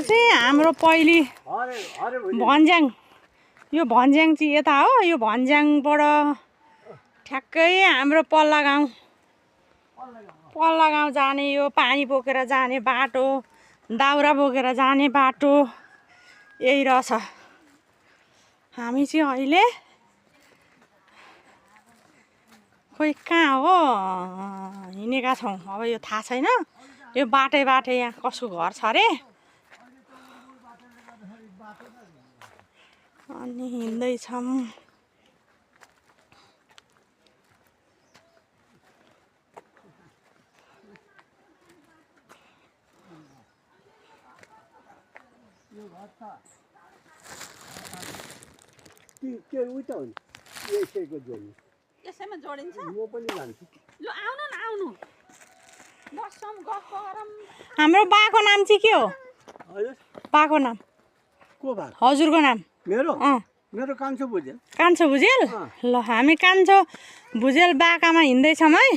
चाहिँ हाम्रो पहिली भन्ज्याङ, यो भन्ज्याङ चाहिँ यता हो। यो भन्ज्याङबाट ठ्याक्कै हाम्रो पल्ला गाउँ जाने यो पानी बोकेर जाने बाटो, दाउरा बोकेर जाने बाटो यही रहेछ। हामी चाहिँ अहिले खोइ कहाँ हो हिँडेका छौँ। अब यो थाहा छैन, यो बाटै यहाँ कसको घर छ अरे। अनि हिँड्दैछौँ। यसैमा जोडिन्छ। म पनि जान्छु। ल आउनु न आउनु। बस्छौँ गफ गरौँ। हाम्रो बाको नाम चाहिँ के हो? हजुर बाको नाम को बा? हजुरको नाम? मेरो मेरो कान्छो भुजेल। कान्छो भुजेल? ल हामी कान्छो भुजेल बाकामा हिँड्दैछौँ है।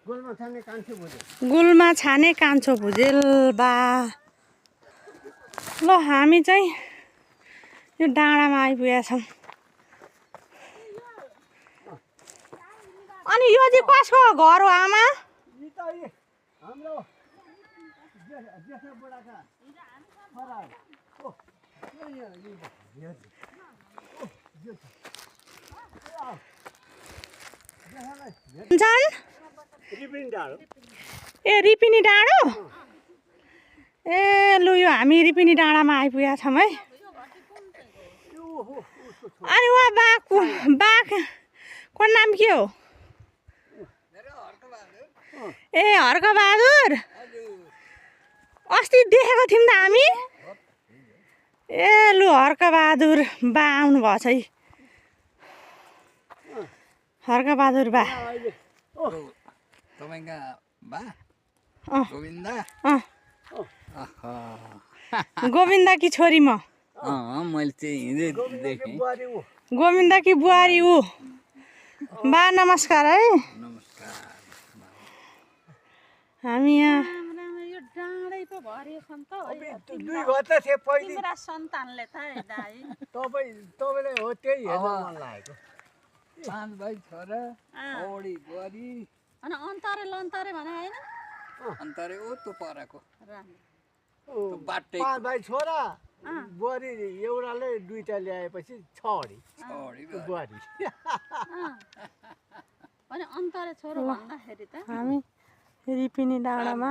गुल्मा छाने कान्छो भुजेल। गुल्मा छाने कान्छो भुजेल बा। ल हामी चाहिँ यो डाँडामा आइपुगेका छौँ। अनि यो चाहिँ कसको घर हो आमा? हाम्रो जेठा बुढाका छोरा हो। ए रिपिनी डाँडो? ए लु यो हामी रिपिनी डाँडामा आइपुगेका छौँ है। अनि उहाँ बाको नाम के हो? ए हर्कबहादुर। अस्ति देखेको थियौँ त हामी। ए लु हर्कबहादुर बा आउनु भएको छ है। हर्कबहादुर बा तपाईका बा गोविन्दा? गोविन्दा की छोरी म। मैले चाहिँ हिँड्दै देखेँ। गोविन्दा की बुहारी ऊ। बा नमस्कार है। नमस्कार। हामी यहाँ यो डाँडै पो भरिएछ नि त। दुई घर त थिए पहिले। तिम्रा सन्तानले त दाइ। तपाईँलाई हो त्यही हेर्न मन लागेको। 5 भाइ छोरा, औडी बुहारी। अनि अन्तरे लन्तरे भने हैन? अन्तरे ओ त्यो पराको ओ, बाटै 5 भाइ छोरा बुहारी एउटाले दुईटा ल्याएपछि 6 बुहारी। अनि अन्तरे छोरो भन्दाखेरि त हामी रिपिनी डाँडामा